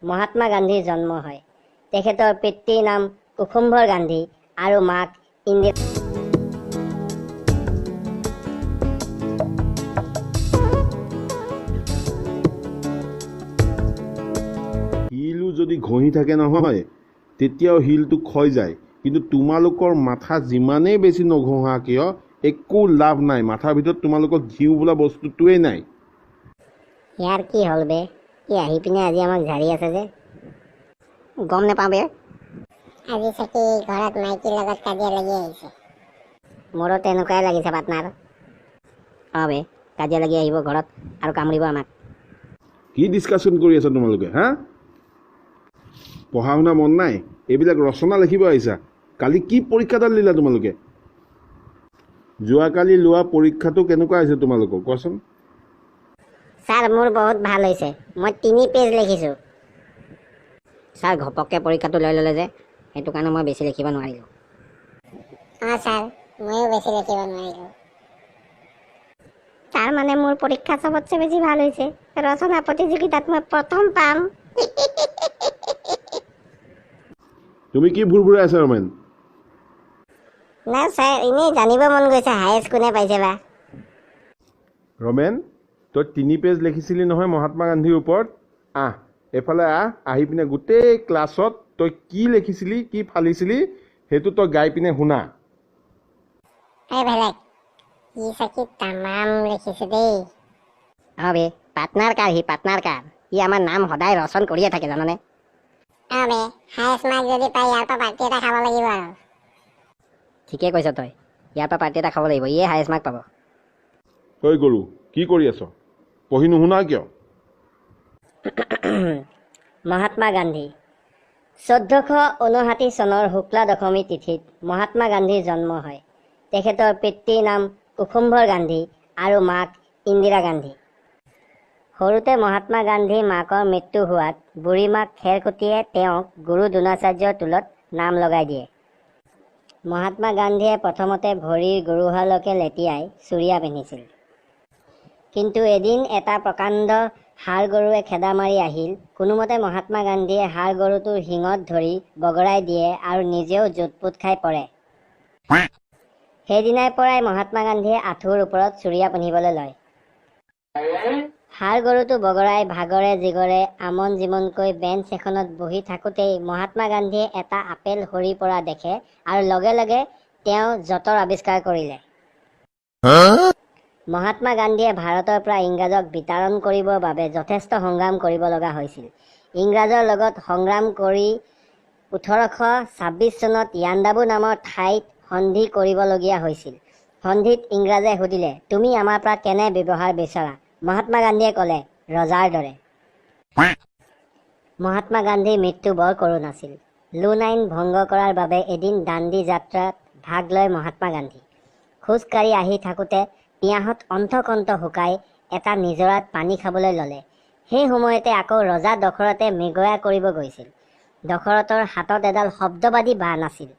মহাত্মা গান্ধীৰ জন্ম হয়। তেখেতৰ পিতৃৰ নাম কুসুম্বৰ গান্ধী আৰু মাক ইন্দিৰা। শিলো যদি ঘঁহি থাকে নহয়, তেতিয়াও শিলটো ক্ষয় যায়। কিন্তু তোমালোকৰ মাথা যিমানেই বেছি নঘঁহা কিয়, একো লাভ নাই। মাথাৰ ভিতৰত তোমালোকৰ ঘিউ বোলা বস্তুটোৱেই নাই। ইয়াৰ কি হ'ল বে? ই আহি পিনে আজি আমাক ঝাৰি আছে যে। গম নাপাওঁ বে। আজি চাকি ঘৰত মাইকীৰ লগত কাজিয়া লাগি আহিছে। মোৰো তেনেকুৱাই লাগিছে পাৰ্টনাৰ। অঁ বে, কাজিয়া লাগি আহিব ঘৰত আৰু কামুৰিব আমাক। কি ডিছকাশ্যন কৰি আছা তোমালোকে? হা, পঢ়া শুনা মন নাই, এইবিলাক ৰচনা লিখিব আহিছা। কালি কি পৰীক্ষাডাল দিলা তোমালোকে? যোৱাকালি লোৱা পৰীক্ষাটো কেনেকুৱা হৈছে তোমালোকৰ কোৱাচোন? ছাৰ, মোৰ বহুত ভাল হৈছে, মই 3 পেজ লিখিছোঁ। ছাৰ, ঘপককৈ পৰীক্ষাটো লৈ ল'লে যে, সেইটো কাৰণে মই বেছি লিখিব নোৱাৰিলোঁ। অঁ ছাৰ, ময়ো বেছি লিখিব নোৱাৰিলোঁ। তাৰ মানে মোৰ পৰীক্ষা চবতছে বেছি ভাল হৈছে। ৰচনা প্ৰতিযোগিতাত মই প্ৰথম পাম। তুমি কি ভুৰভুৰাই আছা ৰমেন? নাই ছাৰ, এনেই জানিব মন গৈছে হায়েষ্ট কোনে পাইছে বা। ৰমেন, তই 3 পেজ লিখিছিলি নহয় মহাত্মা গান্ধীৰ ওপৰত? আহ এইফালে আহ, আহি পিনে গোটেই ক্লাছত তই কি লিখিছিলি, কি ফালিছিলি সেইটো তই গাই পিনে শুনা। এই বেলেগ ই চাকি তামাম লিখিছে দেই। অঁ বে, পাৰ্টনাৰ কাৰ সি? পাৰ্টনাৰ কাৰ সি? আমাৰ নাম সদায় ৰচন কৰিয়ে থাকে জাননে? অঁ বে, হায়েষ্ট মাৰ্ক যদি পাই ইয়াৰ পৰা পাৰ্টি এটা খাব লাগিব আৰু। ঠিকে কৈছ তই, ইয়াৰ পৰা পাৰ্টি এটা খাব লাগিব, ইয়ে হায়েষ্ট মাৰ্ক পাব। ঐ গৰু, কি কৰি আছ? পঢ়ি নুশুনা কিয়? মহাত্মা গান্ধী 1459 চনৰ শুক্লা দশমী তিথিত মহাত্মা গান্ধীৰ জন্ম হয়। তেখেতৰ পিতৃৰ নাম কুসুম্বৰ গান্ধী আৰু মাক ইন্দিৰা গান্ধী। সৰুতে মহাত্মা গান্ধীৰ মাকৰ মৃত্যু হোৱাত বুঢ়ীমাক খেৰকুটিয়ে তেওঁক গুৰু দ্ৰোণাচাৰ্যৰ টোলত নাম লগাই দিয়ে। মহাত্মা গান্ধীয়ে প্ৰথমতে ভৰিৰ গোৰোহালৈকে লেটিয়াই চুৰিয়া পিন্ধিছিল। কিন্তু এদিন এটা প্ৰকাণ্ড ষাঁড় গৰুৱে খেদা মাৰি আহিল। কোনোমতে মহাত্মা গান্ধীয়ে ষাঁড় গৰুটোৰ শিঙত ধৰি বগৰাই দিয়ে আৰু নিজেও জোটপোট খাই পৰে। সেইদিনাৰ পৰাই মহাত্মা গান্ধীয়ে আঁঠুৰ ওপৰত চুৰিয়া পিন্ধিবলৈ লয়। ষাঁড় গৰুটো বগৰাই ভাগৰে জিগৰে আমন জিমনকৈ বেঞ্চ এখনত বহি থাকোঁতেই মহাত্মা গান্ধীয়ে এটা আপেল সৰি পৰা দেখে আৰু লগে লগে তেওঁ যঁতৰ আৱিষ্কাৰ কৰিলে। মহাত্মা গান্ধীয়ে ভাৰতৰ পৰা ইংৰাজক বিতাড়ন কৰিবৰ বাবে যথেষ্ট সংগ্ৰাম কৰিব লগা হৈছিল। ইংৰাজৰ লগত সংগ্ৰাম কৰি 1826 চনত ইয়াণ্ডাবু নামৰ ঠাইত সন্ধি কৰিবলগীয়া হৈছিল। সন্ধিত ইংৰাজে সুধিলে, তুমি আমাৰ পৰা কেনে ব্যৱহাৰ বিচৰা? মহাত্মা গান্ধীয়ে ক'লে, ৰজাৰ দৰে। মহাত্মা গান্ধীৰ মৃত্যু বৰ কৰুণ আছিল। লোন আইন ভংগ কৰাৰ বাবে এদিন দাণ্ডি যাত্ৰাত ভাগ লয় মহাত্মা গান্ধী। খোজকাঢ়ি আহি থাকোঁতে পিয়াহত অণ্ঠকণ্ঠ শুকাই এটা নিজৰাত পানী খাবলৈ ল'লে। সেই সময়তে আকৌ ৰজা দশৰথে মৃগয়া কৰিব গৈছিল। দশৰথৰ হাতত এডাল শব্দবাদী বাণ আছিল।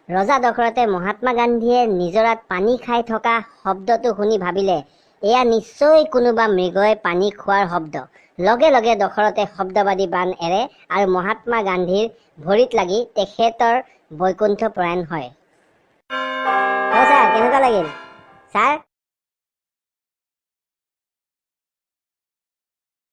ৰজা দশৰথে মহাত্মা গান্ধীয়ে নিজৰাত পানী খাই থকা শব্দটো শুনি ভাবিলে, এয়া নিশ্চয় কোনোবা মৃগই পানী খোৱাৰ শব্দ। লগে লগে দশৰথে শব্দবাদী বাণ এৰে আৰু মহাত্মা গান্ধীৰ ভৰিত লাগি তেখেতৰ বৈকুণ্ঠ প্ৰয়াণ হয়। অ' ছাৰ, কেনেকুৱা লাগিল ছাৰ?